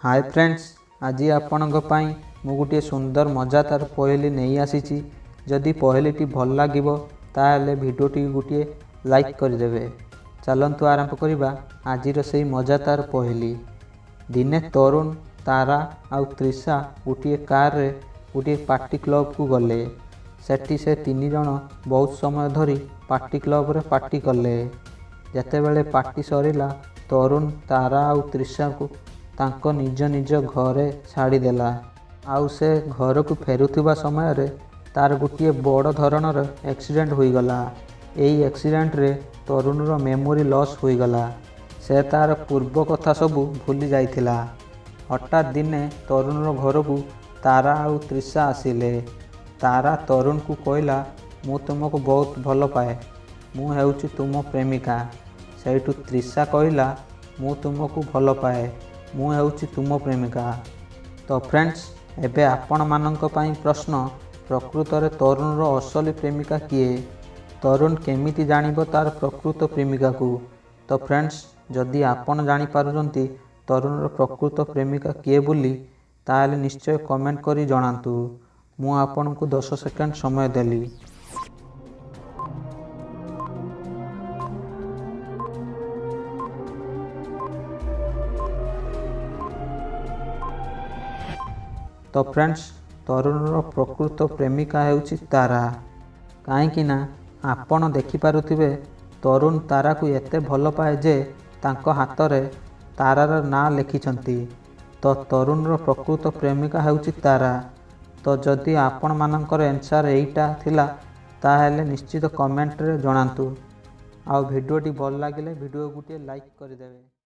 ହାଏ friends, ଆଜି ଆପଣଙ୍କ ପାଇଁ ମୁଁ ଗୋଟିଏ ସୁନ୍ଦର ମଜାଦାର ପହେଲି ନେଇ ଆସିଛି। ଯଦି ପହେଲିଟି ଭଲ ଲାଗିବ, ତାହେଲେ ଭିଡ଼ିଓଟି ଗୋଟିଏ ଲାଇକ୍ କରିଦେବେ। ଚାଲନ୍ତୁ ଆରମ୍ଭ କରିବା ଆଜିର ସେଇ ମଜାଦାର ପହେଲି। ଦିନେ ତରୁଣ, ତାରା ଆଉ ତ୍ରିଷା ଗୋଟିଏ କାରରେ ଗୋଟିଏ ପାର୍ଟି କ୍ଲବକୁ ଗଲେ। ସେଠି ସେ ତିନି ଜଣ ବହୁତ ସମୟ ଧରି ପାର୍ଟି କ୍ଲବରେ ପାର୍ଟି କଲେ। ଯେତେବେଳେ ପାର୍ଟି ସରିଲା, ତରୁଣ ତାରା ଆଉ ତ୍ରିଷାକୁ ତାଙ୍କ ନିଜ ନିଜ ଘରେ ଛାଡ଼ିଦେଲା। ଆଉ ସେ ଘରକୁ ଫେରୁଥିବା ସମୟରେ ତାର ଗୋଟିଏ ବଡ଼ ଧରଣର ଆକ୍ସିଡେଣ୍ଟ ହୋଇଗଲା। ଏହି ଆକ୍ସିଡେଣ୍ଟରେ ତରୁଣର ମେମୋରି ଲସ୍ ହୋଇଗଲା। ସେ ତାର ପୂର୍ବ କଥା ସବୁ ଭୁଲି ଯାଇଥିଲା। ହଠାତ୍ ଦିନେ ତରୁଣର ଘରକୁ ତାରା ଆଉ ତ୍ରିଷା ଆସିଲେ। ତାରା ତରୁଣକୁ କହିଲା, ମୁଁ ତୁମକୁ ବହୁତ ଭଲ ପାଏ, ମୁଁ ହେଉଛି ତୁମ ପ୍ରେମିକା। ସେଇଠୁ ତ୍ରିଷା କହିଲା, ମୁଁ ତୁମକୁ ଭଲ ପାଏ, ମୁଁ ହେଉଛି ତୁମ ପ୍ରେମିକା। ତ ଫ୍ରେଣ୍ଡସ୍, ଏବେ ଆପଣମାନଙ୍କ ପାଇଁ ପ୍ରଶ୍ନ, ପ୍ରକୃତରେ ତରୁଣର ଅସଲି ପ୍ରେମିକା କିଏ? ତରୁଣ କେମିତି ଜାଣିବ ତାର ପ୍ରକୃତ ପ୍ରେମିକାକୁ? ତ ଫ୍ରେଣ୍ଡସ୍, ଯଦି ଆପଣ ଜାଣିପାରୁଛନ୍ତି ତରୁଣର ପ୍ରକୃତ ପ୍ରେମିକା କିଏ ବୋଲି, ତାହେଲେ ନିଶ୍ଚୟ କମେଣ୍ଟ କରି ଜଣାନ୍ତୁ। ମୁଁ ଆପଣଙ୍କୁ 10 ସେକେଣ୍ଡ ସମୟ ଦେଲି। ତ ଫ୍ରେଣ୍ଡସ୍, ତରୁଣର ପ୍ରକୃତ ପ୍ରେମିକା ହେଉଛି ତାରା। କାହିଁକି ନା ଆପଣ ଦେଖିପାରୁଥିବେ, ତରୁଣ ତାରାକୁ ଏତେ ଭଲ ପାଏ ଯେ ତାଙ୍କ ହାତରେ ତାରାର ନାଁ ଲେଖିଛନ୍ତି। ତ ତରୁଣର ପ୍ରକୃତ ପ୍ରେମିକା ହେଉଛି ତାରା। ତ ଯଦି ଆପଣମାନଙ୍କର ଆନ୍ସର୍ ଏଇଟା ଥିଲା, ତାହେଲେ ନିଶ୍ଚିତ କମେଣ୍ଟରେ ଜଣାନ୍ତୁ। ଆଉ ଭିଡ଼ିଓଟି ଭଲ ଲାଗିଲେ ଭିଡ଼ିଓ ଗୋଟିଏ ଲାଇକ୍ କରିଦେବେ।